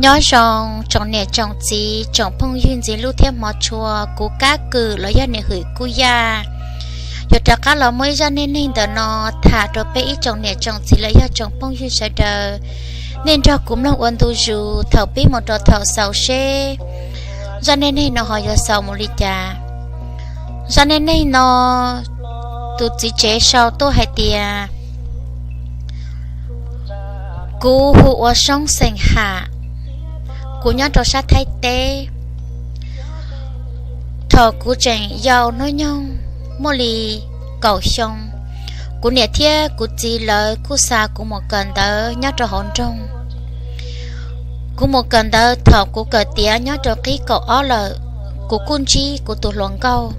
Nyob zoo tsoom niam tsoom txiv, tsoom phooj ywg ntxiv lub thiab hmov tshua, kuv Kab Kwm los yog niam hwm Kuj Yaj, yuav rov qab los muaj ib zaj neej neeg ntawm no tham rau peb ib tsoom niam tsoom txiv los yog tsoom phooj ywg sawv daws, nej nrog kuv mloog ua ntu zus thaum pib mus rau thaum xaus seb zaj neej neeg no ho yuav xaus mus li cas. Zaj neej neeg no tus txiv tsev sau tuaj hais tias, kuv hu ua Soob xeem Ham, kuv nyob rau sab Thaib teb. Thaum kuv tseem yau hnub nyoog muaj li kaum xyoo, kuv niam thiab kuv txiv lawv kuj xa kuv mus kawm ntawv nyob rau hauv nroog. Kuv mus kawm ntawv thaum kuv kawm tiav nyob rau qib kaum ob lawm, kuv kuj ntsib kuv tus hluas nkauj.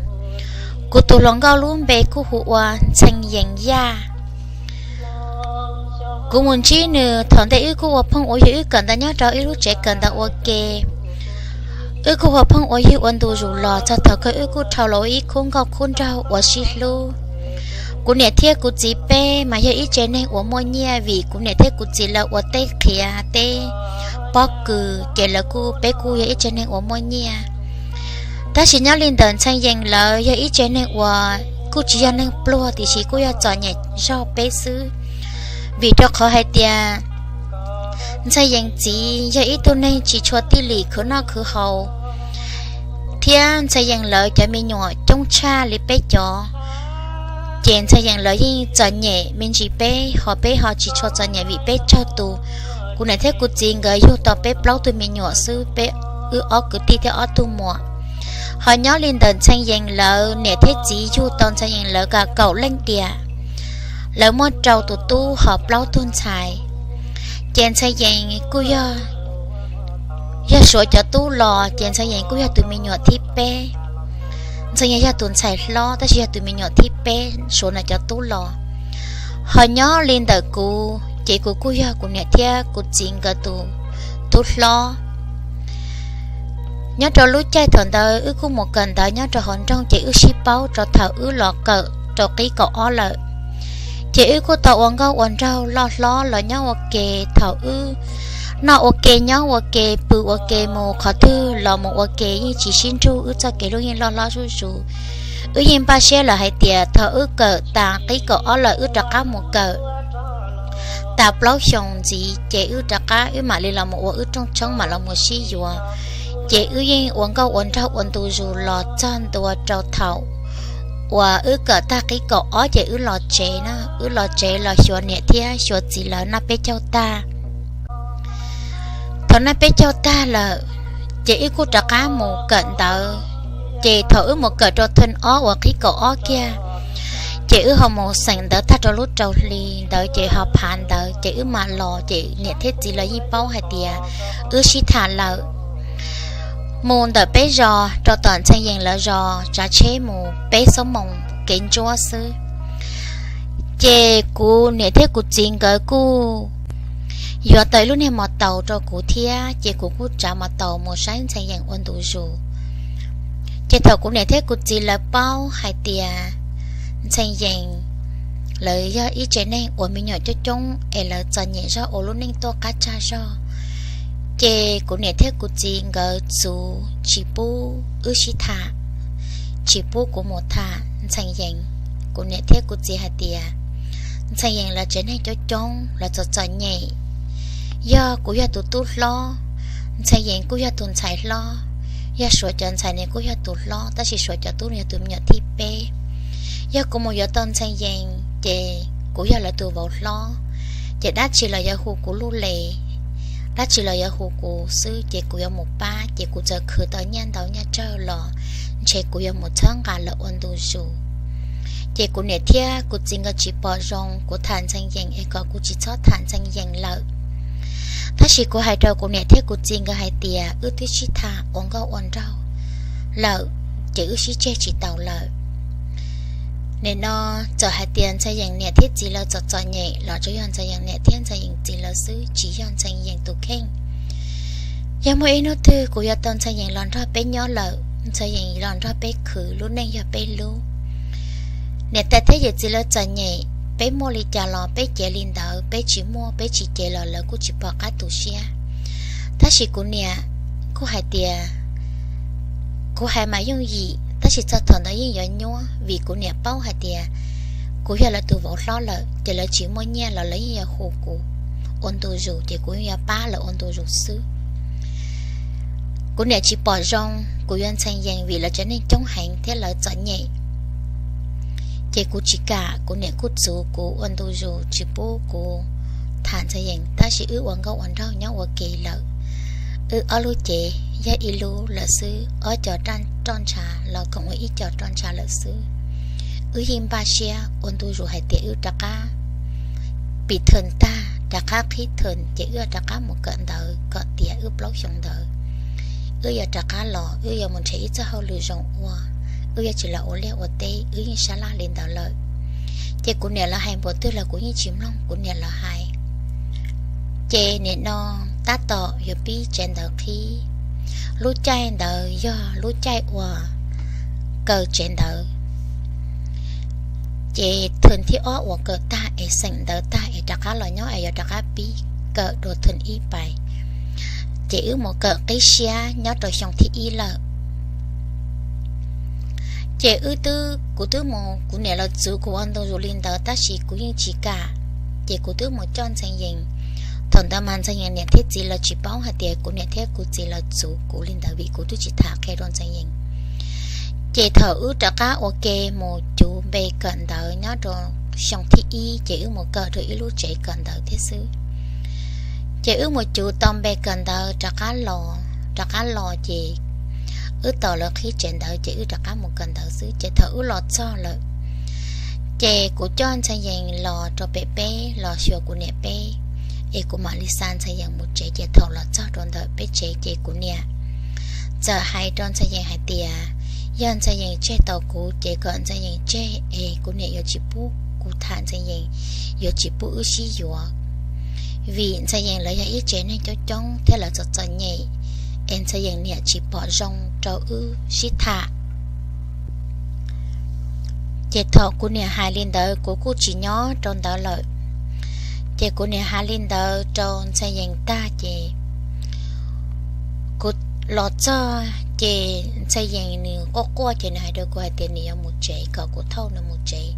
Kuv tus hluas nkauj lub npe kuj hu ua Ntxhee Yees Yaj. Kuv mus ntsib nws thaum ntej wb kuj ua phooj ua ywg, wb kawm ntawv nyob rau ib lub tsev kawm ntawv ua ke. Wb kuj ua phooj ua ywg ua ntu zus los txog thaum kawg wb kuj dhau los ua ib khub nkauj khub nraug uas sib hlub. Kuv niam thiab kuv txiv peb mas yog ib tsev neeg uas muaj nyiaj vim kuv niam thiab kuv txiv lawv ua teb qhiav teb pob kws ces lawv kuj, peb kuj yog ib tsev neeg uas muaj nyiaj. Tab sis nyob li ntawm Ntxhee Yees lawv yog ib tsev neeg uas kuj tsis yog neeg pluag tiam sis kuj yog txom nyem zog peb xwb, vim rau qhov hais tias Ntxhee Yees txiv yog ib tug neeg tsis tshua tij lim khwv noj khwv haus, thiab Ntxhee Yees lawv cov me nyuam coob tshaj li peb cov, ces Ntxhee Yees lawv yeej txom nyem me ntsis peb, ho peb ho tsis tshua txom nyem vim peb tsawg tus. Kuv niam thiab kuv txiv nkawd yug tau peb plaub tug me nyuam xwb, peb, wb ob kwv tij thiab ob tug muam. Ho nyob li ntawm Ntxhee Yees lawv niam thiab txiv yug tau Ntxhee Yees lawv kaum leej diam, lawv muaj rau tus tub ho plaub tug ntxhais. Ces Ntxhee Yees kuj yog, yog Suav cov tub los ces Ntxhee Yees kuj yog tus me nyuam thib peb. Ntxhee Yees yog tus ntxhais hlob tab sis yog tus me nyuam thib peb Suav no cov tub los. Ho nyob li ntawm kuv ces kuv kuj yog kuv niam thiab kuv txiv nkawd tus tub hlob. Nyob rau lub caij thaum ntawd wb kuj mus kawm ntawv nyob rau hauv nroog ces wb sib paub rau thaum wb los kawm rau qib kaum ob lawm. Ces wb kuj tau ua nkauj ua nraug loj hlob los nyob ua ke, thaum wb noj ua ke nyob ua ke pw ua ke mus qhov twg los mus ua ke yeej tsis sib nrug, wb txoj kev hlub yeej loj hlob zuj zus. Wb yeej npaj siab lawm hais tias thaum wb kawm tas qib kaum ob lawm wb rov qab mus kawm tas plaub xyoos ntxiv ces wb rov qab wb mam li los mus ua wb rooj tshoob mam los mus sib yuav. Ces wb yeej ua nkauj ua nraug ua ntu zus los txog ntua rau thaum uas wb kawm tag qib kaum ob ces wb los tsev na, wb los tsev los xyuas niam thiab xyuas txiv lawv noj peb caug tag. Thaum noj peb caug tag lawm, ces wb kuj rov qab mus kawm ntawv. Ces thaum wb mus kawm rau theem ob uas qib kaum ob kiag, ces wb ho mus xeem ntawv tag rau lub rau hli ntawd ces ho phav ntawv ces wb mam los, ces niam thiab txiv lawv yeej paub hais tias wb sib tham lawm. Mus ntawm peb zos rau tom Ntxhee Yees lawv zos tsav tsheb mus peb xuab moos kev ntsuab xwb. Ces kuv niam thiab kuv txiv nkawd kuj yuav tau ib lub niag mos taus rau kuv thiab, ces kuv kuj tsav mos taus mus saib Ntxhee Yees ua ntu zus. Ces thaum kuv niam thiab kuv txiv lawv paub hais tias Ntxhee Yees lawv yog ib tsev neeg uas me nyuam coob coob es lawv txom nyem zog ua lub neej tuaj qab tsag zog, ces kuv niam thiab kuv txiv nkawd txwv tsis pub wb sib tham, tsis pub kuv mus tham Ntxhee Yees. Kuv niam thiab kuv txiv hais tias Ntxhee Yees lawv tsev neeg coob coob, lawv txom txom nyem, yog kuv yog tus tub hlob, Ntxhee Yees kuj yog tus ntxhais hlob, yog Suav cov ntxhais nws kuj yog tus hlob tab sis Suav cov tub nws yog tus me nyuam thib peb. Yog kuv mus yuav tau Ntxhee Yees ces kuv yog lawv tus vauv hlob, ces dab tsi los yuav hu kuv Lub Les, dab tsi los yuav hu kuv xwb, ces kuv yuav mus pab, ces kuv txawm khwv tau nyiaj ntau nyiaj tsawg los ntshe kuv yuav mus txhawb nqa lawv ua ntu zus. Ces kuv niam thiab kuv txiv nkawd tsis pom zoo kuv tham Ntxhee Yees es kom kuv tsis txhob tham Ntxhee Yees lawm. Tab sis kuv hais rau kuv niam thiab kuv txiv nkawd hais tias wb twb sib tham ua nkauj ua nraug lawm, ces wb sib tseg tsis taus lawm. Nim no txawm hais tias Ntxhee Yees niam thiab txiv lawv txom txom nyem los tsuas yog Ntxhee Yees niam thiab Ntxhee Yees txiv lawv xwb, tsis yog Ntxhee Yees tus kheej. Yog muaj ib hnub twg kuv yuav tau Ntxhee Yees los nrog peb nyob lawm, Ntxhee Yees los nrog peb khwv, lub neej yog peb lub. Niam tais thiab yawm txiv lawv txom nyem, peb muaj li cas los peb cev li ntawd, peb tsis muaj peb tsis cev los lawv kuj tsis pom qab tu siab. Tab sis kuv niam kuj hais tias, kuv hais mas yooj yim tab sis txog thaum ntawd yeej yuav nyuaj vim kuv niam paub hais tias kuv yog lawv tus vauv hlob lawm ces lawv tsis muaj nyiaj los lawv yeej yuav hu kuv ua ntu zus ces kuv yeej yuav pab lawv ua ntu zus xwb. Kuv niam tsis pom zoo kuv yuav Ntxhee Yees vim lawv tsev neeg coob heev thiab lawv txom nyem. Ces kuv tsis kam, kuv niam kuj txuv kuv ua ntu zus tsis pub kuv tham Ntxhee Yees, tab sis wb ua nkauj ua nraug nyob ua ke lawm. Wb ob lub cev yog ib lub lawm xwb, ob co roj ntsha los koom ua ib co roj ntsha lawm xwb. Wb yeej npaj siab ua ntu zus hais tias wb rov qab pib thwm tag, rov qab qhib thwm ces wb rov qab mus kawm ntawv kom tiav wb plaub xyoo ntawd. Wb yuav rov qab los, wb yuav mus nrhiav ib txoj hauj lwm zoo ua, wb yuav tsis los ua liaj ua teb, wb yeej sab laj li ntawd lawm. Ces kuv niam lawv hais npaum twg los kuv yeej tsis mloog kuv niam lawv hais. Ces nim no tab tom yuav pib tsev ntawv qhib, lub caij ntawd yog lub caij uas kaw tsev ntawv. Ces thwm thib ob uas kaw tag es xeem ntawv tag es rov qab los nyob es yuav rov qab pib kaw dua thwm ib pais. Ces wb mus kawm qib siab nyob rau xyoo thib ib lawm. Ces wb twb, kuv twb mus, kuv niam lawv txuv kuv ua ntu zus li ntawd tab sis kuv yeej tsis kam. Ces kuv twb mus coj Ntxhee Yees. Thaum ntawd mas Ntxhee Yees niam thiab txiv lawv tsis paub hais tias kuv niam thiab kuv txiv lawv txuv kuv li ntawd vim kuv twb tsis tham qhia rau Ntxhee Yees. Ces thaum wb rov qab ua ke mus cuv npe kawm ntawv nyob rau xyoo thib ib ces wb mus kawm rau ib lub tsev kawm ntawv thiab xwb. Ces wb mus cuv tau npe kawm ntawv rov qab los, rov qab los ces wb tos lawv qhib tsev ntawv ces wb rov qab mus kawm ntawv xwb. Ces thaum wb los txog lawm, ces kuv coj Ntxhee Yees los rau pem peb los xyuas kuv niam peb, es kuv mam li xa Ntxhee Yees mus tsev. Ces thaum los txog rau ntawm peb tsev ces kuv niam txawm hais rau Ntxhee Yees hais tias, yog Ntxhee Yees tseg tau kuv ces kom Ntxhee Yees tseg es kuv niam yuav tsis pub kuv tham Ntxhee Yees, yuav tsis pub wb sib yuav, vim Ntxhee Yees lawv yog ib tsev neeg coob coob thiab lawv txom txom nyem, es Ntxhee Yees niam tsis pom zoo rau wb sib tham. Ces thaum kuv niam hais li ntawd kuv kuj tsis nyob rau ntawd lawm. Ces kuv niam hais li ntawd rau Ntxhee Yees tag ces kuv los txog ces Ntxhee Yees nws quaj quaj ces nws hais rau kuv hais tias nws yuav mus tsev, kom kuv thauj nws mus tsev.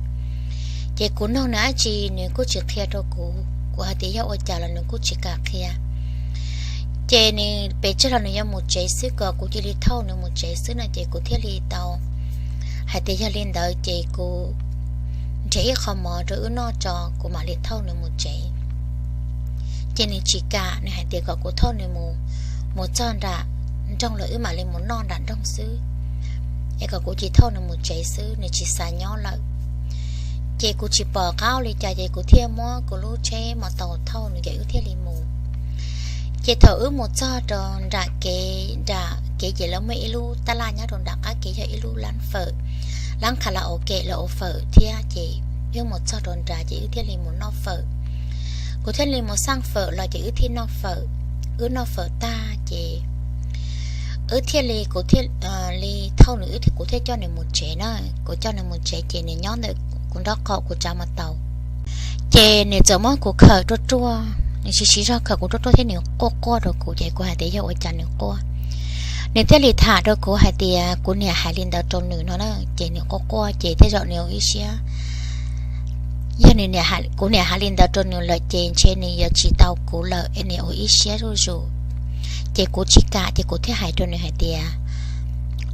Ces kuv nug nws dab tsi nws kuj tsis qhia rau kuv, kuv hais tias yog ua cas los nws kuj tsis kam qhia. Ces nws pes tsawg los nws yuav mus tsev xwb, kom kuv cia li thauj nws mus tsev xwb no ces kuv thiaj li tau hais tias yog li ntawd ces kuv nrhiav ib qho mov rau wb noj tso kuv mam li thauj nws mus tsev. Ces nws tsis kam, nws hais tias kom kuv thauj nws mus, mus txog nram nroog lawm wb mam li mus noj nram nroog xwb, es kom kuv cia li thauj nws mus tsev xwb, nws tsis xav nyob lawm. Ces kuv tsis pom qab ua li cas ces kuv thiaj muab kuv lub tsheb mos taus thauj nws ces wb thiaj li mus. Ces thaum wb mus txog rau nram kev, nram kev ces lawv muaj ib lub taj laj nyob rau nram qab kev yog ib lub lab fawm, lab kha la o ke lawv ua fawm thiab ces wb mus txog rau nrad ces wb thiaj li mus noj fawm. Kuv thiaj li mus xaj fawm los ces wb thiaj noj fawm. Wb noj fawm tag ces wb thiaj li, kuv thiaj li thauj nws, wb thiaj, kuv thiaj coj nws mus tsev na. Kuv coj nws mus tsev ces nws nyob ntawm kuv nraub qaum kuv tsav mos taus. Ces nws txawm muab kuv khawm ruaj ruaj, nws siv siv zog khawm kuv ruaj ruaj thiab nws quaj quaj rau kuv ces kuv hais tias yog ua cas nws quaj. Nws thiaj li tham rau kuv hais tias kuv niam hais li ntawd rau nws no na, ces nws quaj quaj ces tej zaum nws ua ib siab, yog nws, kuv niam hais li ntawd rau nws lawm ces ntshe nws yuav tsis tau kuv lawm es nws ua ib siab zuj zus. Ces kuv tsis kam ces kuv thiaj hais rau nws hais tias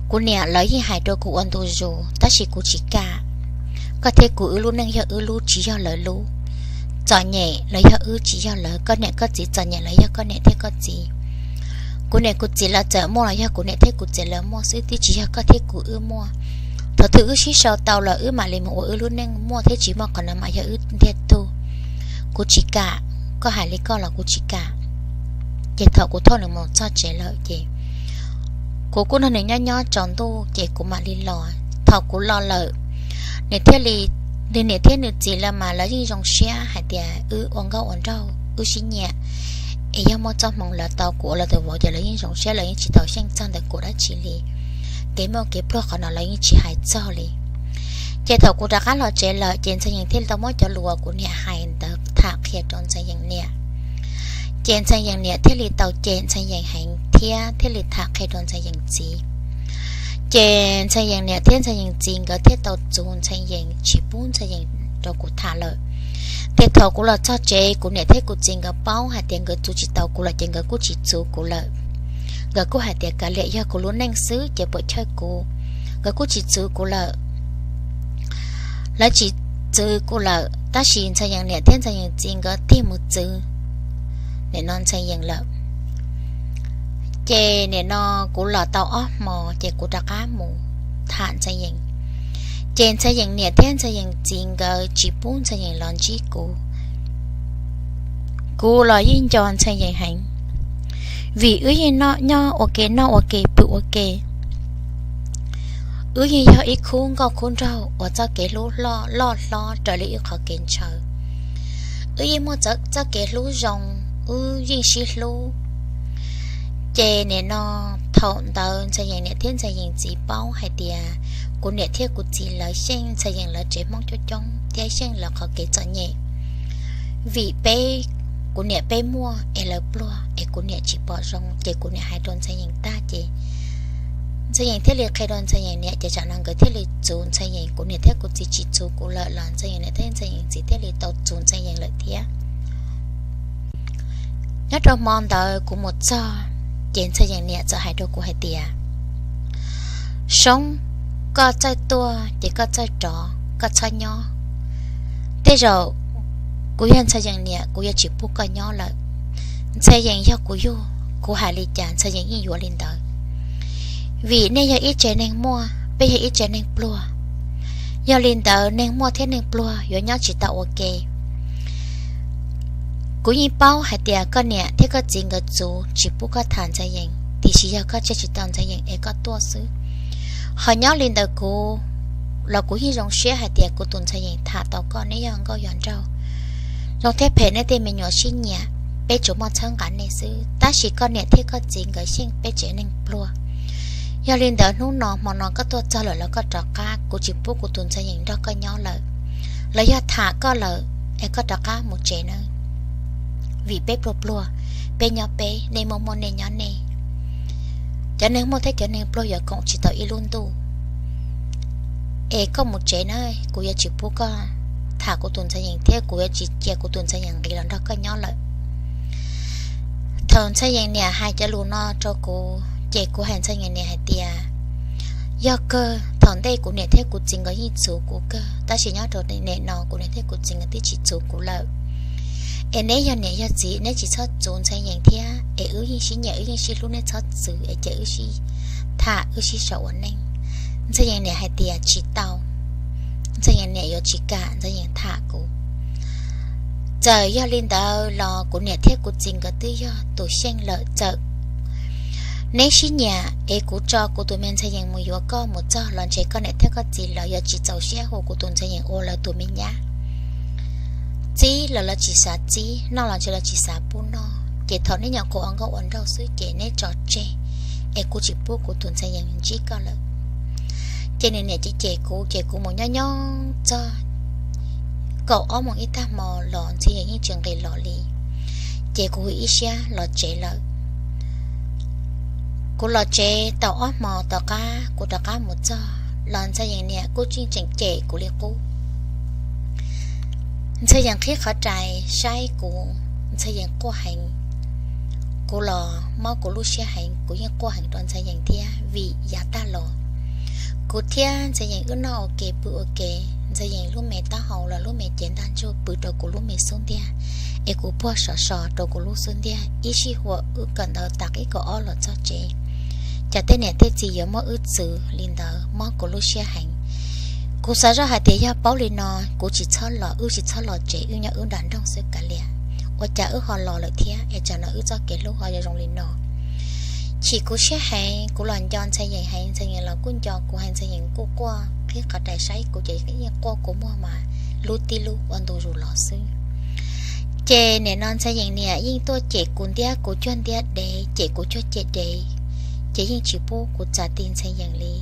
kuv niam lawv yeej hais rau kuv ua ntu zus tab sis kuv tsis kam. Koj thiab kuv wb lub neej yog wb lub tsis yog lawv lub. Txom nyem los yog wb tsis yog lawv, koj niam koj txiv txom nyem los yog koj niam thiab koj txiv. Kuv niam kuv txiv lawv txawm muaj los yog kuv niam thiab kuv txiv lawv muaj xwb twb tsis yog koj thiab kuv wb muaj. Thaum twg wb sib sau tau los wb mam li mus ua wb lub neej, muaj thiab tsis muaj qhov no mas yog wb ntiag tug. Kuv tsis kam, koj hais li koj los kuv tsis kam. Ces thaum kuv thauj nws mus txog tsev lawm ces kuv kuj nrog nws nyob nyob tsaus ntuj ces kuv mam li los. Thaum kuv los lawm, nws thiaj li, nws niam thiab nws txiv lawv mas lawv yeej zoo siab hais tias wb ua nkauj ua nraug wb sib nyiam, es yog muaj txoj hmoo lawv tau kuv ua lawv tus vauv ces lawv yeej zoo siab, lawv yeej tsis tau xyeej txog ntawm kuv dab tsi li. Kev muaj kev pluag qhov no lawv yeej tsis hais txog li. Ces thaum kuv rov qab los tsev lawm ces Ntxhee Yees thiaj li tau muab cov lus uas kuv niam hais ntawd tham qhia rau Ntxhee Yees niam. Ces Ntxhee Yees niam thiaj li tau cem Ntxhee Yees heev thiab thiaj li tham qhia rau Ntxhee Yees txiv. Ces Ntxhee Yees niam thiab Ntxhee Yees txiv nkawd thiaj tau txuv Ntxhee Yees tsis pub Ntxhee Yees rau kuv tham lawm. Ces thaum kuv los txog tsev, kuv niam thiab kuv txiv nkawd paub hais tias nkawd txuv tsis tau kuv lawm ces nkawd kuj tsis txuv kuv lawm. Nkawd kuj hais tias kav liam, yog kuv lub neej xwb ces puas chawj kuv. Nkawd kuj tsis txwv kuv lawm. Lawv tsis txwv kuv lawm tab sis Ntxhee Yees niam thiab Ntxhee Yees txiv nkawd tig mus txwv nim no Ntxhee Yees lawm. Ces nim no kuv los tau ob hmo ces kuv rov qab mus tham Ntxhee Yees. Ces Ntxhee Yees niam thiab Ntxhee Yees txiv nkawd tsis pub Ntxhee Yees los ntsib kuv. Kuv los yeej nco Ntxhee Yees heev, vim wb yeej noj nyob ua ke, noj ua ke, pw ua ke. Wb yeej yog ib khub nkauj khub nraug uas txoj kev hlub loj hlob raws li wb qhov kev ntshaw. Wb yeej muaj txoj kev hlub zoo, wb yeej sib hlub. Ces nim no thaum ntawd Ntxhee Yees niam thiab Ntxhee Yees txiv paub hais tias kuv niam thiab kuv txiv lawv xyeej Ntxhee Yees lawv tsev Hmoob coob coob thiab xyeej lawv qhov kev txom nyem. Vim peb, kuv niam peb muaj es lawv pluag es kuv niam tsis pom zoo, ces kuv niam hais rau Ntxhee Yees tag ces Ntxhee Yees thiaj li qhia rau Ntxhee Yees niam, ces tsam no nkawd thiaj li txuv Ntxhee Yees, kuv niam thiab kuv txiv tsis txuv kuv lawm los Ntxhee Yees niam thiab Ntxhee Yees txiv thiaj li tau txuv Ntxhee Yees lawm thiab. Nyob rau hmo ntawd kuv mus txog, ces Ntxhee Yees niam txawm hais rau kuv hais tias, Soob, koj txawj tuaj ces koj txawj rov, koj txhob nyob. Tej zaum kuv yog Ntxhee Yees niam kuv yuav tsis pub koj nyob lawm. Ntxhee Yees yog kuv yug, kuv hais li cas Ntxhee Yees yeej yuav li ntawd. Vim nej yog ib tsev neeg muaj, peb yog ib tsev neeg pluag. Yog li ntawd neeg muaj thiab neeg pluag yuav nyob tsis tau ua ke. Kuv yeej paub hais tias koj niam thiab koj txiv nkawd txuv tsis pub koj tham Ntxhee Yees, tiam sis yog koj tsiaj tsis tau Ntxhee Yees es koj tuaj xwb. Ho nyob li ntawd kuv los kuv yeej zoo siab hais tias kuv tus Ntxhee Yees tham tau koj, neb yog nkauj yog nraug. Zoo thiab phem nej tej me nyuam sib nyiam, peb tsuas muaj txhawb nqa nej xwb, tab sis koj niam thiab koj txiv nkawd xyeej peb tsev neeg pluag. Yog li ntawd hnub no hmo no koj tuaj txog lawm los koj rov qab, kuv tsis pub kuv tus Ntxhee Yees nrog koj nyob lawm. Los yog tham koj lawm es koj rov qab mus tsev nawb. Vim peb pluag pluag, peb nyob peb, nej muaj muaj nej nyob nej. Cov neeg muaj thiab cov neeg pluag yuav koom tsis tau ib lub ntuj. Es koj mus tsev na, kuv yuav tsis pub koj tham kuv tus Ntxhee Yees thiab kuv yuav tsis cia kuv tus Ntxhee Yees nqis los nrog koj nyob lawm. Thaum Ntxhee Yees niam hais cov lus no rau kuv ces kuv hais Ntxhee Yees niam hais tias, yog kawg thaum ntej kuv niam thiab kuv txiv nkawd yeej txuv kuv kawg, tab sis nyob rau nim no kuv niam thiab kuv txiv nkawd twb tsis txuv kuv lawm. Es neb yog niam yog txiv, neb tsis txhob txuv Ntxhee Yees thiab, es wb yeej sib nyiam wb yeej sib hlub, neb txhob txwv es cia wb sib tham wb sib sau ua neej. Ntxhee Yees niam hais tias tsis tau, Ntxhee Yees niam yuav tsis kam Ntxhee Yees tham kuv. Txawm yog li ntawd los kuv niam thiab kuv txiv nkawd twb yog tus xyeej lawm, txawm neb sib nyiam es kuv tso kuv tus me Ntxhee Yees mus yuav koj mus txog los ntshe koj niam thiab koj txiv lawv yuav tsis txaus siab hu kuv tus Ntxhee Yees ua lawv tus me nyab. Txib los lawv tsis xav txib, noj los ntshe lawv tsis xav pub noj, ces thaum neb nyuam qhuav ua nkauj ua nraug xwb ces neb tso tseg, es kuv tsis pub kuv tus Ntxhee Yees ntsib koj lawm. Ces nws niam cem cem kuv, ces kuv mus nyob nyob txog kaum ob moos ib tag hmo los Ntxhee Yees yeej tsis nqis los li, ces kuv hu ib siab los tsev lawm. Kuv los tsev tau ob hmo tom qab kuv rov qab mus txog los Ntxhee Yees niam kuj tseem cem kuv li qub. Ntxhee Yees qhib qhov rais saib kuv, Ntxhee Yees quaj heev. Kuv los mob kuv lub siab heev, kuv yeej quaj heev rau Ntxhee Yees thiab vim yav tag los kuv thiab Ntxhee Yees wb noj ua ke pw ua ke, Ntxhee Yees lub me taub hau los lub me cev ntaj ntsug pw rau kuv lub me xub ntiag, es kuv puag sov so rau kuv lub xub ntiag. Ib sij huam wb kawm ntawv tas ib kaum ob los txog tsev, cas tej niam tej txiv yuav muab wb txwv li ntawd, mob kuv lub siab heev. Kuv xav zoj hais tias yog paub li no, kuv tsis txhob los, wb tsis txhob los tsev, wb nyob wb nram nroog xwb kav liam. Ua cas wb ho los lawm thiab, es tsam no wb txoj kev hlub ho yuav zoo li no. Chim kuv siab heev, kuv los nco Ntxhee Yees heev, Ntxhee Yees los kuj nco kuv heev, Ntxhee Yees kuj quaj qhib qhov rais saib kuv ces yeej quaj kua muag mas lub tib lub ua ntu zus los xwb. Ces nim no Ntxhee Yees niam yeej tuaj cem kuv ntiab kuv cuag ntiab dev, cem kuv cuag cem dev, ces yeej tsis pub kuv txav ti Ntxhee Yees li.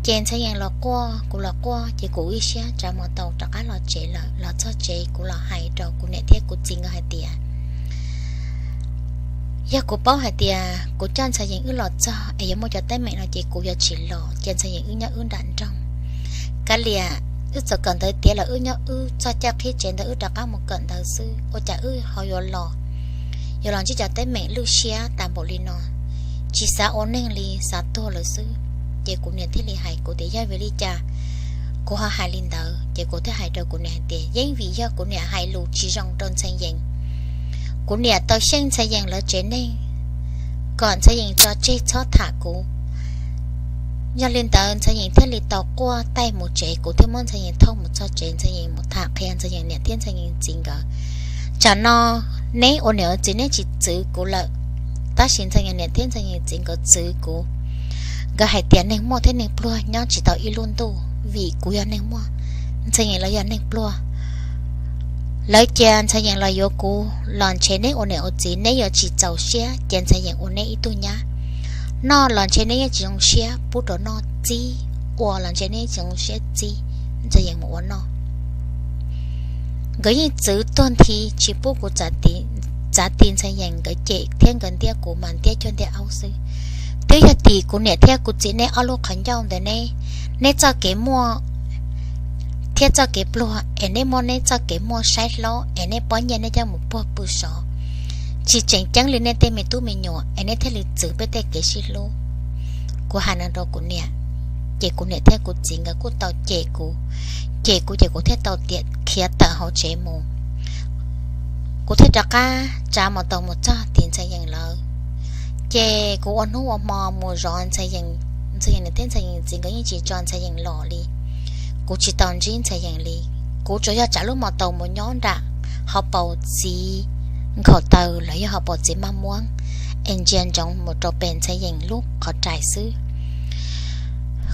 Ces Ntxhee Yees los quaj, kuv los quaj, ces kuv ib siab tsav mus tau rov qab los tsev lawm. Los txog tsev kuv los hais rau kuv niam thiab kuv txiv nkawd hais tias, Yog kuv paub hais tias kuv coj Ntxhee Yees wb los txog es yuav muaj cov teeb meem no ces kuv yuav tsis los, ces Ntxhee Yees wb nyob wb nram nroog. Kav liam, wb txawm kawm ntawv tiav los wb nyob wb txoj caj qhib tsev ntawd wb rov qab mus kawm ntawv xwb, ua cas wb ho yuav los, yuav los ntsib cov teeb meem lwj siab tas npaum li no, tsis xav ua neeg li, xav tuag lawm xwb. Ces kuv niam thiaj li hais kuv tias yog vim li cas kuv ho hais li ntawd, ces kuv thiaj hais rau kuv niam hais tias yeej vim yog kuv niam hais lus tsis zoo rau Ntxhee Yees. Kuv niam tau xyeej Ntxhee Yees lawv tsev neeg kom Ntxhee Yees tso tseg txhob tham kuv. Yog li ntawd Ntxhee Yees thiaj li tau quaj taij mus tsev, kuv thiaj muab Ntxhee Yees thauj mus txog tsev, Ntxhee Yees mus tham qhia Ntxhee Yees niam thiab Ntxhee Yees txiv nkawd, tsam no neb ua niam ua txiv neb tsis txwv kuv lawm, tab sis Ntxhee Yees niam thiab Ntxhee Yees txiv nkawd txwv kuv. Nkawd hais tias neeg muaj thiab neeg pluag nyob tsis tau ib lub ntuj, vim kuv yog neeg muaj, Ntxhee Yees lawv yog neeg pluag. Lawv cia Ntxhee Yees los yuav kuv los ntshe neb ua niam ua txiv neb yuav tsis txaus siab cia Ntxhee Yees ua neb ib tug nyab. Noj los ntshe neb yeej tsis zoo siab pub rau noj, txib ua los ntshe neb yeej tsis zoo siab txib Ntxhee Yees mus ua noj. Nkawd yeej txwv tuag nthi tsis pub kuv txav ti Ntxhee Yees, nkawd cem thiab nkawd ntiab kuv mas ntiab cuag ntiab aub xwb. Twb yog tim kuv niam thiab kuv txiv neb ob lub qhov ncauj ntawd ne, neb txoj kev muaj thiab txoj kev pluag es neb muab neb txoj kev muaj saib hlob es neb pob nyiaj neb coj mus puag pw sov, tsis tseem ceeb li nej tej me tub me nyuam es neb thiaj li txwv peb tej kev sib hlub. Kuv hais no rau kuv niam, ces kuv niam thiab kuv txiv nkawd kuj tau cem kuv, cem kuv ces kuv thiaj tau tiam khiav tawm hauv tsev mus. Kuv thiaj rov qab tsav mos taus mus txog tim Ntxhee Yees lawv. Ces kuv ua hnub ua hmo mus zov Ntxhee Yees, Ntxhee Yees niam thiab Ntxhee Yees txiv nkawd yeej tsis tso Ntxhee Yees los li. Kuv tsis tau ntsib Ntxhee Yees li. Kuv tsuas yog tsav lub mos taus mus nyob nram hauv paus txiv nkhaus taws los yog hauv paus txiv maj muab es ntsia ntsoov mus rau pem Ntxhee Yees lub qhov rais xwb.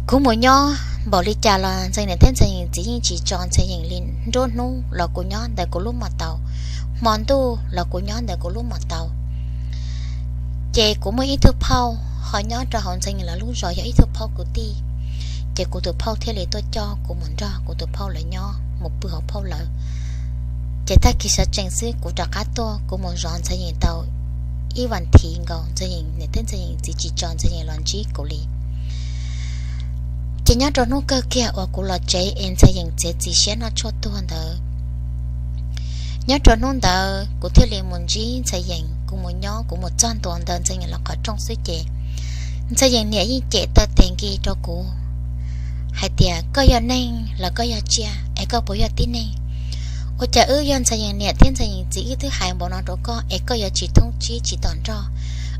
Kuv mus nyob npaum li cas los Ntxhee Yees niam thiab Ntxhee Yees txiv yeej tsis tso Ntxhee Yees li. Nruab hnub los kuv nyob ntawm kuv lub mos taus, hmo ntuj los kuv nyob ntawm kuv lub mos taus. Ces kuv muaj ib tug phauj ho nyob rau hauv Ntxhee Yees lawv lub zos yog ib tug phauj kwv tij. Ces kuv tus phauj thiaj li tuaj coj kuv mus nrog kuv tus phauj lawv nyob mus pw hauv phauj lawv. Ces tag kis sawv tsees xwb kuv rov qab tuaj, kuv mus zov Ntxhee Yees tau ib vas thiv nkaus, Ntxhee Yees niam thiab Ntxhee Yees txiv tsis tso Ntxhee Yees los ntsib kuv li. Ces nyob rau hnub kawg kiag uas kuv los tsev es Ntxhee Yees txiav txim siab noj tshuaj tuag ntawd, nyob rau hnub ntawd kuv thiaj li mus ntsib Ntxhee Yees, kuv mus nyob, kuv mus txog ntua ntawm Ntxhee Yees lawv qhov rooj xwb ces Ntxhee Yees niam yeej cem taw tes nki rau kuv hais tias koj yog neeg los koj yog tsiaj es koj puas yog tib neeg? Ua cas wb yog Ntxhee Yees niam thiab Ntxhee Yees txiv wb twb hais npaum no rau koj es koj yuav tsis thoob tsib tsis tom nrog?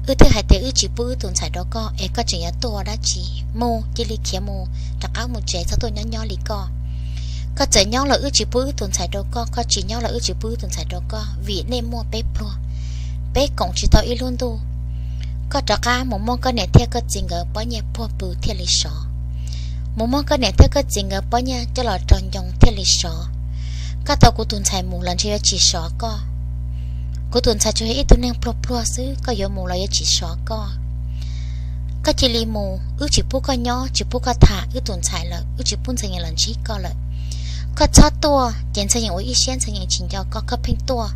Wb twb hais tias wb tsis pub wb tus ntxhais rau koj es koj tseem yuav tuaj ua dab tsi? Mus, cia li khiav mus rov qab mus tsev, txhob tuaj nyob nyob li koj. Koj txawm nyob los wb tsis pub wb tus ntxhais rau koj, koj tsis nyob los wb tsis pub wb tus ntxhais rau koj, vim nej muaj peb pluag, peb koom tsis tau ib lub ntuj. Koj rov qab mus muab koj niam thiab koj txiv nkawd pob nyiaj puag pw thiaj li sov. Mus muab koj niam thiab koj txiv nkawd pob nyiaj coj los rau ncoo thiaj li sov. Koj tau kuv tus ntxhais mus los ntshe yuav tsis sov koj. Kuv tus ntxhais tsuas yog ib tug neeg pluag pluag xwb, koj yuav mus los yuav tsis sov koj. Koj cia li mus, wb tsis pub koj nyob, tsis pub koj tham wb tus ntxhais lawm, wb tsis pub Ntxhee Yees los ntsib koj lawm. Koj txhob tuaj, ces Ntxhee Yees ua ib siab Ntxhee Yees tsis nco koj, koj pheej tuaj,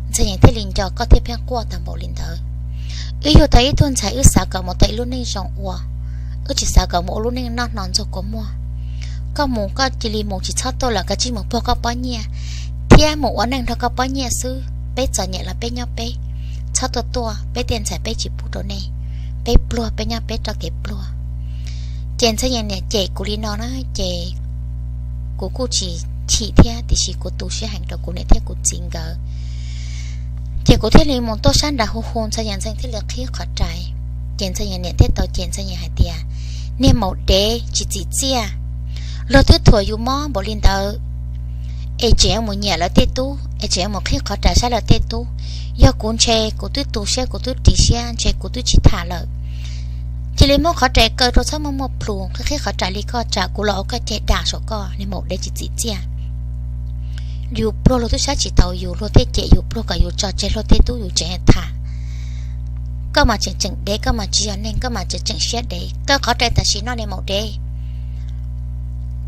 Ntxhee Yees thiaj li nco koj thiaj pheej quaj tag npaum li ntawd. Wb yug tau ib tug ntxhais, wb xav kom mus tau ib lub neej zoo ua, wb tsis xav kom mus ua lub neej noj hno ntxuag kua muag. Koj mus koj cia li mus, tsis txhob tuaj lawm, koj cia li mus puag koj pob nyiaj thiab mus ua neej nrog koj pob nyiaj xwb. Peb txom nyem los peb nyob peb, txhob tuaj tuaj, peb tej ntxhais peb tsis pub rau nej. Peb pluag peb nyob peb txoj kev pluag. Ces Ntxhee Yees niam cem kuv li no na, ces kuv kuj tsis chim thiab, tiam sis kuv tu siab heev rau kuv niam thiab kuv txiv nkawd. Ces kuv thiaj li mus tuaj sab nraud hu hu Ntxhee Yees, Ntxhee Yees thiaj li qhib qhov rais. Ces Ntxhee Yees niam thiaj tau cem Ntxhee Yees hais tias, niag maum dev tsis txim txiaj, luag twb thuam yus mob npaum li ntawd es tseem yuav mus nyiam lawv tej tub, es tseem yuav mus qhib qhov rais saib lawv tej tub. Yog kuv ntshe kuv twb tu siab kuv twb ris siab, ntshe kuv twb tsis tham lawm. Cia li muab qhov rais kaw rau, txhob muaj muaj plhus, qhib qhib qhov rais li koj, tsam kuv los ua koj ceg dam saum koj, niag maum dev tsis txim txiaj. Yus pluag luag twb saib tsis taus yus, luag thiaj cem yus pluag kom yus tso tseg luag tej tub yus tseem tham. Koj mas tseem tseem dev, koj mas tsis yog neeg, koj mas tseem tseem siab dev. Kaw qhov rais tam sim no, niag maum dev.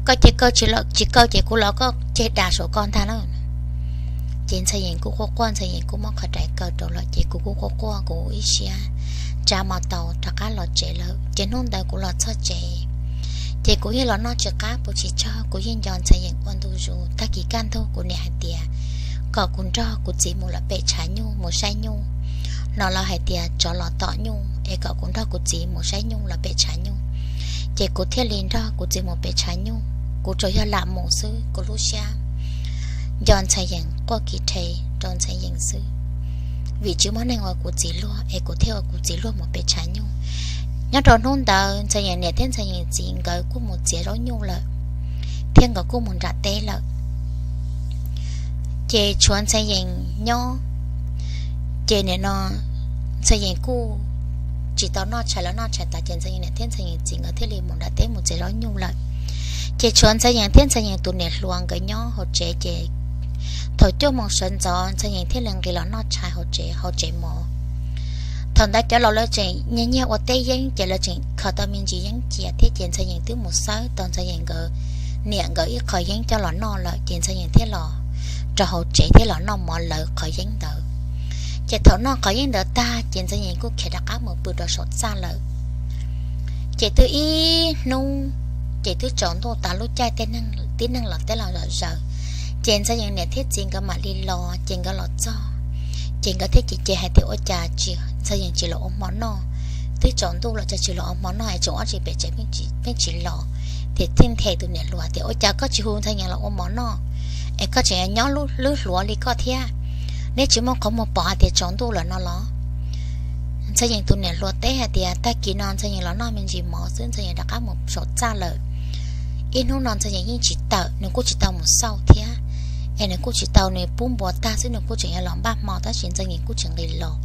Koj ces kaw tsis, tsis kaw ces kuv los ua koj ceg dam saum koj ntag lauj. Ces Ntxhee Yees kuj quaj quaj, Ntxhee Yees kuj muab qhov rais kaw rau lawm, ces kuv kuj quaj quaj kuv ib siab, tsa mos taus rov qab los tsev lawm. Ces hnub ntawd kuv los txog tsev, ces kuv yeej los noj tsis qab puas tsis tsaug, kuv yeej nco Ntxhee Yees ua ntu zus. Tag kis kaj ntug kuv niam hais tias kom kuv nrog kuv txiv mus lawm pem tshav nyuj mus saib nyuj, no los hais tias tsov los tom nyuj es kom kuv nrog kuv txiv mus saib nyuj lawm pem tshav nyuj. Ces kuv thiaj li nrog kuv txiv mus pem tshav nyuj, kuv tsuas yog lam mus xwb, kuv lub siab nco Ntxhee Yees quaj kis rhe rau Ntxhee Yees xwb, vim tsis muaj neeg ua kuv txiv luag es kuv thiaj ua kuv txiv luag mus pem tshav nyuj. Nyob rau hnub ntawd Ntxhee Yees niam thiab Ntxhee Yees txiv nkawd kuj mus txiav zaub nyuj lawm, thiab nkawd kuj mus nram teb lawm. Ces tshuav Ntxhee Yees nyob, ces nim no Ntxhee Yees kuj tsis tau noj tshais, lawv noj tshais tas ces Ntxhee Yees niam thiab Ntxhee Yees txiv nkawd thiaj li mus nram teb mus txiav zaub nyuj lawm. Ces tshuav Ntxhee Yees thiab Ntxhee Yees tus niam hluas nkawd nyob hauv tsev, ces thaum cuaj moos sawv ntxov Ntxhee Yees thiaj li nqis los noj tshais hauv tsev, hauv tsev mov. Thaum ntawd cov laus lawv tseem nyiag nyiag ua teb yeeb, ces lawv tseem kho tau me ntsis yeeb cia thiab, ces Ntxhee Yees twb mus xawb tau Ntxhee Yees nkawd niam nkawd ib qho yeeb coj los noj lawm, ces Ntxhee Yees thiaj los rau hauv tsev thiab los noj mov lawv qhov yeeb ntawd. Ces thaum noj qhov yeeb ntawd tag ces Ntxhee Yees kuj khiav rov qab mus pw rau saum txaj lawm. Ces twb ib hnub, ces twb tsaus ntuj tas lub caij tej neeg, tib neeg los teb los zom zaws, ces Ntxhee Yees niam thiab txiv nkawd mam li los, ces nkawd los txog, ces nkawd thiaj cem cem hais tias ua cas tsis, Ntxhee Yees tsis los ua hmo noj, twb tsaus ntuj los cas tsis los ua hmo noj es tsoom ob tsis pem tsev pheej tsis los, ces thiaj nthe tus niam hluas tias ua cas koj tsis hu Ntxhee Yees los ua mov noj, es koj tseem nyob lub hlwb hluav li koj thiab, neb tsis muaj qhov muag pom hais tias tsaus ntuj lawm no los? Ntxhee Yees tus niam hluas teb hais tias tag kis no Ntxhee Yees los noj me ntsis mov xwb, Ntxhee Yees rov qab mus saum txaj lawm. Ib hnub no Ntxhee Yees yeej tsis tawm, nws kuj tsis tau mus xauj thiab, es nws kuj tsis tau, nws pub npua tag xwb nws kuj tseem yuav los npaj hmo, tab sis Ntxhee Yees kuj tsis nqis los.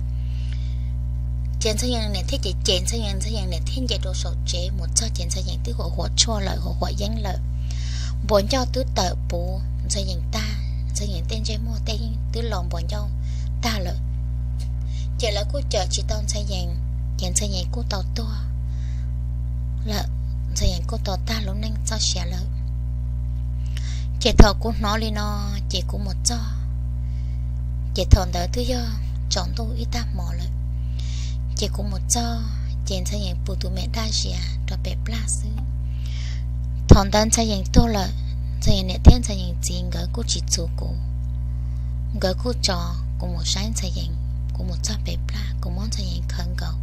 Ces Ntxhee Yees niam thiaj cem cem Ntxhee Yees, Ntxhee Yees niam thiaj nce rau saum tsev mus txog ces Ntxhee Yees twb huam huam tshuaj lawm, huam huam yeeb lawm. Npuas ncauj twb tawm puv Ntxhee Yees tag, Ntxhee Yees tej ntsej muag tej yeej twb los npuas ncauj tag lawm. Ces lawv kuj cawm tsis tau Ntxhee Yees, ces Ntxhee Yees kuj tau tuag lawm, Ntxhee Yees kuj tau tag lub neej txoj sia lawm. Ces thaum kuv hnov li no, ces kuv mus txog, ces thaum ntawd twb yog tsaus ntuj ib tag hmo lawm. Ces kuv mus txog ces Ntxhee Yees pw tus me daj zias rau pem plaj xwb. Thaum ntawd Ntxhee Yees tuag lawm, Ntxhee Yees niam thiab Ntxhee Yees txiv nkawd kuj tsis txhua kuv, nkawd kuj tso kuv mus saib Ntxhee Yees. Kuv mus txog pem plaj kuv muab Ntxhee Yees khawb nkaus,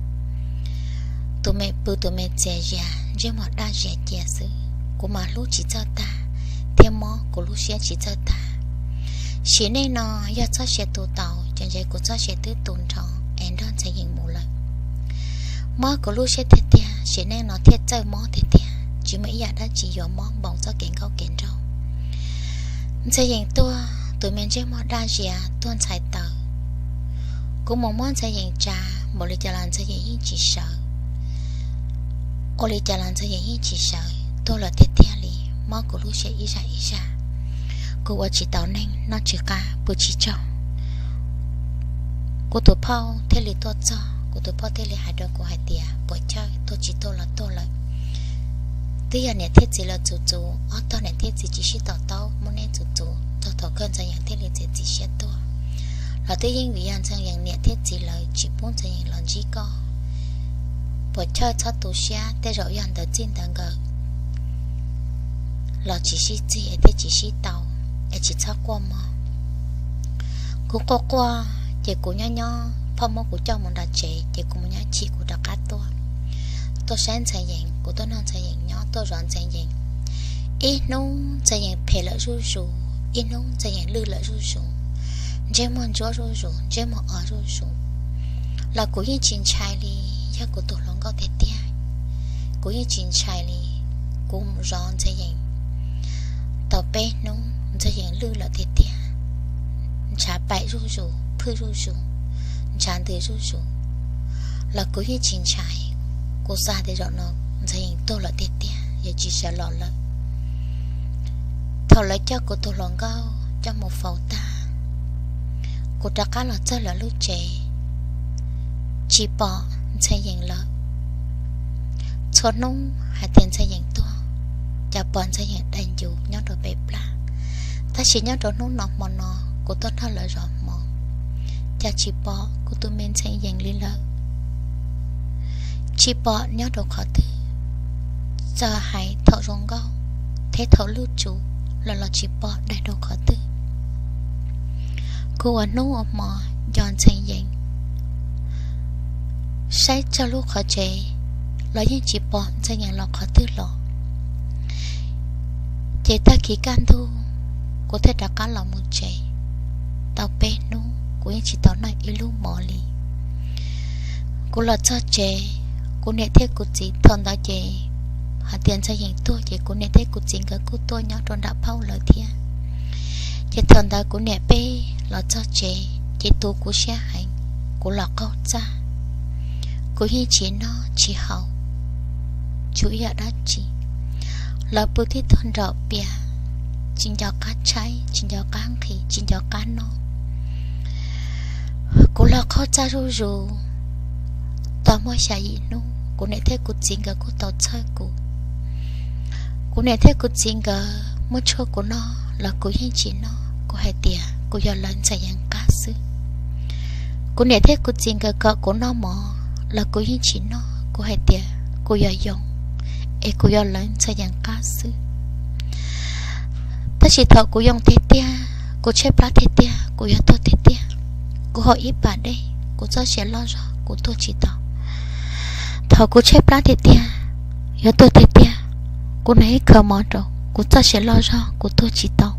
tus me pw tus me txias zias ntsej muag daj zias cia xwb, kuv mas hlub tsis txawj tag thiab mob kuv lub siab tsis txawj tag. Sim neej no yog txoj sia tu tau ces ntshe kuv txoj sia twb tu nrho es nrog Ntxhee Yees mus lawm. Mob kuv lub siab tiag tiag, sim neej no thiaj txawj mob tiag tiag, tsis muaj ib yam dab tsi yuav mob npaum txoj kev nkauj kev nraug. Ntxhee Yees tuag, tus me ntsej muag daj zias tuag ntxhais taws. Kuv mus muab Ntxhee Yees tsa, npaum li cas los Ntxhee Yees yeej tsis sawv. Ua li cas los Ntxhee Yees yeej tsis sawv, tuag lawm tiag tiag li, mob kuv lub siab ib zaj ib zaj. Kuv ua tsis tau neeg, noj tsis qab, pw tsis tsaug. Kuv tus phauj thiaj li tuaj txog, kuv tus phauj thiaj li hais rau kuv hais tias puas chawj, tuag tsis tuag los tuag lawm. Twb yog niam thiab txiv lawv txuv txuv, ob tog niam thiab txiv tsis sib to taub muab neb txuv txuv txog thaum kawg Ntxhee Yees thiaj li txiav txim siab tuag. Los twb yeej vim yog Ntxhee Yees niam thiab txiv lawv tsis pub Ntxhee Yees los ntsib koj, puas chawj txhob tu siab, tej zaum yog ntawd txij ntawd nkawd los tsis sib txig es thiaj tsis sib tau, es tsis txhob quaj mog. Kuv quaj quaj, ces kuv nyob nyob phauj muab kuv coj mus nram tsev, ces kuv mus nyob chim kuv rov qab tuaj. Tuaj saib Ntxhee Yees, kuv tuaj nrog Ntxhee Yees nyob, tuaj zov Ntxhee Yees. Ib hnub Ntxhee Yees phem lawm zuj zus, ib hnub Ntxhee Yees lwj lawm zuj zus, ntsej muag ntsuab zuj zus, ntsej muag o zuj zus. Los kuv yeej tsis ntshai li, yog kuv tus hluas nkauj tiag tiag, kuv yeej tsis ntshai li. Kuv mus zov Ntxhee Yees tau peb hnub, Ntxhee Yees lwj lawm tiag tiag, ntshav paim zuj zus, phwj zuj zus, ntshav ntws zuj zus, los kuv yeej tsis ntshai. Kuv xav tias zaum no Ntxhee Yees tuag lawm tiag tiag, yuav tsis sawv los lawm. Thaum lawv coj kuv tus hluas nkauj coj mus faus tag, kuv rov qab los txog lawv lub tsev, tsis pom Ntxhee Yees lawm. Txhua hnub hais tias Ntxhee Yees tuag, cas pom Ntxhee Yees dai ncus nyob rau pem plab, tab sis nyob rau hnub no hmo no kuv tuaj nrog lawv zov hmo, cas tsis pom kuv tus me ntxhais Yees li lawm. Tsis pom nyob rau qhov twg, txawm hais thaum zoo nkauj thiab thaum luj tsuv los los tsis pom daig rau qhov twg. Kuv ua hnub ua hmo nco ntxhais Yees, saib txog lub qhov tsev los yeej tsis pom ntxhais Yees los qhov twg los. Ces tag kis kaj ntug, kuv thiaj rov qab los mus tsev. Tau peb hnub kuv yeej tsis tau noj ib lub mov li. Kuv los txog tsev, kuv niam thiab kuv txiv thaum ntawd ces hais tias ntxhais Yees tuag ces kuv niam thiab kuv txiv nkawd kuj tuaj nyob rau nram phauj lawv thiab. Ces thaum ntawd kuv niam peb los txog tsev ces tu kuv siab heev, kuv los qaug txaj, kuv yeej tsis noj tsis haus, tsis ua ib yam dab tsi. Lawv pw tib tug nraum pias, tsis nco qab tshaib, tsis nco qab nqhis, tsis nco qab noj. Kuv los qaug txaj zuj zus, tau muaj xya yim hnub kuv niam thiab kuv txiv nkawd kuj tau txhawj kuv. Kuv niam thiab kuv txiv nkawd muab tshuaj kuv noj los kuv yeej tsis noj, kuv hais tias kuv yog lawv ntxhais Yees qab xwb. Kuv niam thiab kuv txiv nkawd kom kuv noj mov los kuv yeej tsis noj, kuv hais tias kuv yog yoo, es kuv yog lawv ntxhais Yees qab xwb. Tab sis thaum kuv yoo tiag tiag, kuv tshaib plab tiag tiag, kuv yuav tuag tiag tiag, kuv haus ib pas dej, kuv txoj sia loj zog kuv tuag tsis tau. Thaum kuv tshaib plab tiag tiag, yuav tuag tiag tiag, kuv hnav ib khaws mov rau, kuv txoj sia loj zog kuv tuag tsis tau.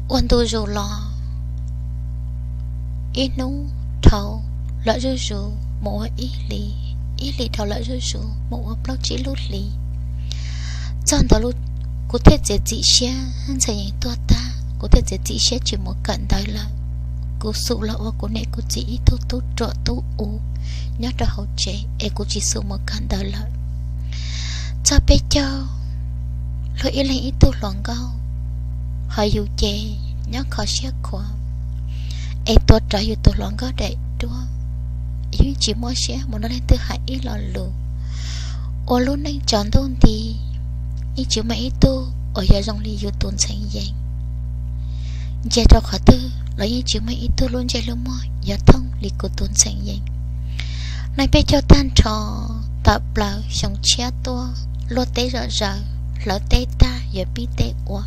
Ua ntu zus los, ib hnub dhau lawm zuj zus mus ua ib hlis, ib hlis dhau lawm zuj zus mus ua plaub tsib lub hlis. Txog ntawd kuv thiaj txiav txim siab, ntxhais Yees tuag tag kuv thiaj txiav txim siab tsis mus kawm ntawv lawm. Kuv xub los ua kuv niam kuv txiv ib tug tub ruam tub u nyob rau hauv tsev es kuv tsis xub mus kawm ntawv lawm. Txog peb caug, luag ib leeg ib tug hluas nkauj, ho yus ces nyob kho siab khuav, es tuav rawv yus tus hluas nkauj daim duab, yeej tsis muaj siab mus nrog leej twg hais ib lo lus. Ua lub neej tsaus ntuj nti, yeej tsis muaj ib tug uas yog zoo li yus tus ntxhais Yees. Ntsia rau qhov twg los yeej tsis muaj ib tug lub ntsej lub muag yog thooj li kuv tus ntxhais Yees. Nees peb caug tag nrho, tawm plaws xyoo tshiab tuaj, luag teb zom zaws, hlawv teb tag yuav pib teb ua.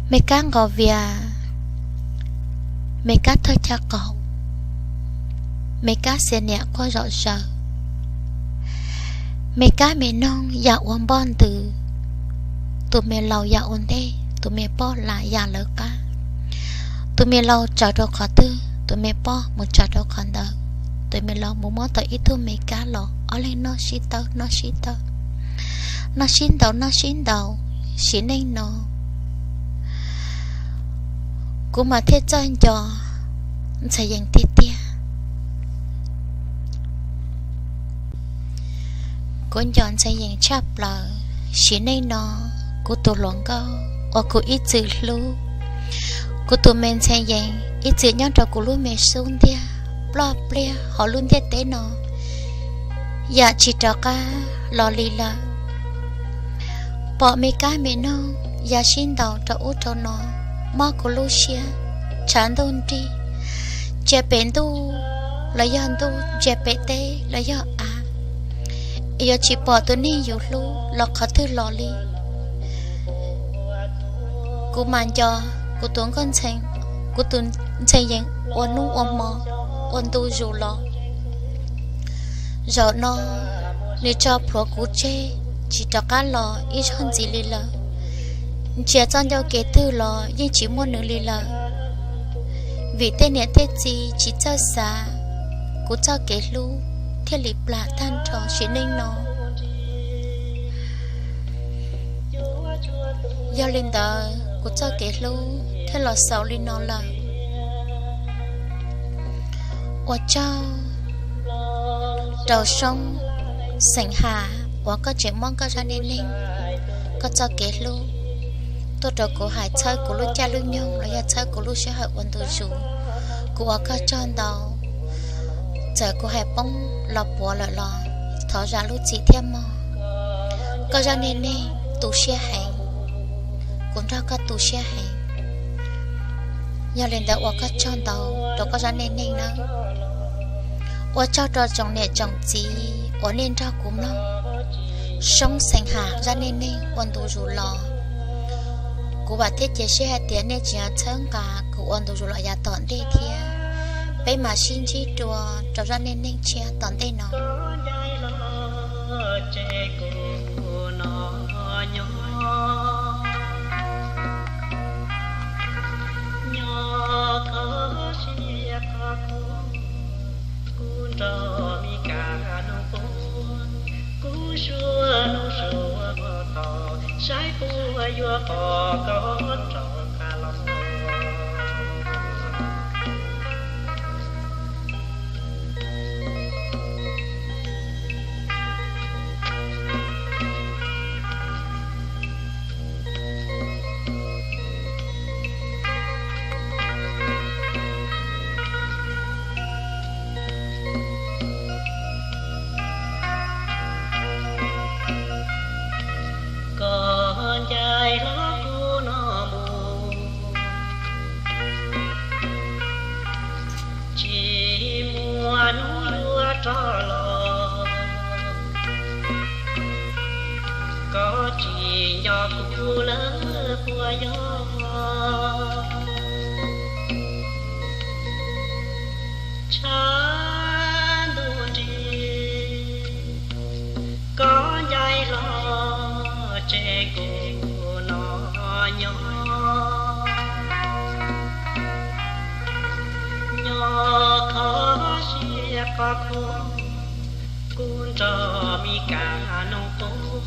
Me kab nqos vias, me kab thawj caj qaum, me kab xia niam quaj zom zaws, me kab me noog ya ua npoj ntws, tus me laus ya ua ntej, tus me poj las ya lawv qab. Tus me laus tsaws rau qhov twg, tus me poj mus tsaws rau qhov ntawd. Tus me laus mus muab tau ib tug me kab los, ob leeg noj sib tawb noj sib tawb, noj sib ntaus noj sib ntaus. Sim neej no kuv mas thiaj txawj nco ntxhais Yees tiag tiag. Kuv nco ntxhais Yees tshaj plaws. Sim neej no kuv tus hluas nkauj uas kuv ib txwm hlub, kuv tus me ntxhais Yees ib txwm nyob rau kuv lub me xub ntiag, ploj pliag hauv lub ntiaj teb no, yam tsis rov qab los li lawm. Pom me kab me noog ya sib ntaus rau ub rau no, mob kuv lub siab, tshav ntuj nrig, ntsia pem ntuj los yog ntuj, ntsia pem teb los yog av, es yuav tsis pom tus neeg yus hlub los qhov twg los li. Kuv mas nco kuv tus nkauj ntxhais, kuv tus ntxhais Yees ua hnub ua hmo, ua ntu zus los. Zaum no nws tso plhuav kuv tseg, tsis rov qab los ib zaug ntxiv li lawm. Ntsia txoj ncauj kev twg los yeej tsis muaj nws li lawm. Vim tej niam tej txiv tsis txawj xav, kuv txoj kev hlub thiaj li plam tag nrho sim neej no. Yog li ntawd kuv txoj kev hlub thiaj los xaus li no lawm. Ua tsaug rau Soob xeem Has uas koj tseem muab koj zaj neej neeg, koj txoj kev hlub tuaj rau kuv hais txhawb kuv lub caij lub nyoog los yog txhawb kuv lub sij hawm ua ntu zus. Kuv ua koj tsaug ntau. Txawm kuv hais poob los puav lawm los thov zam lub txim thiab mog. Koj zaj neej neeg tu siab heev, kuv nrog koj tu siab heev. Yog li ntawd ua koj tsaug ntau rau koj zaj neej neeg nawb. Ua tsaug rau tsoom niam tsoom txiv uas nej nrog kuv mloog Soob Xeem Ham zaj neej neeg ua ntu zus los. Kuv vam thiab cia siab hais tias nej tseem yuav txhawb nqa kuv ua ntu zus los yav tom ntej thiab. Peb mam sib ntsib dua rau zaj neej neeg tshiab tom ntej no. Nyob, nyob kho siab kho khuv, kuv nrog Mis Kas Noog Quab, kuv suav nug suav tos, saib puas yuav pom koj rov qab los. Koj ncaim hlo kuv no mus, tsis muaj hnub yuav rov los. Koj tsis nco kuv lawm puas yog? Tshav ntuj nrig, koj ncaim hlo tseg kuv no nyob. Nyob kho siab kho khuv, kuv nrog Mis Kas Noog Quab,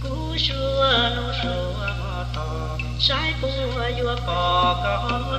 kuv suav nug suav tos, saib puas yuav pom koj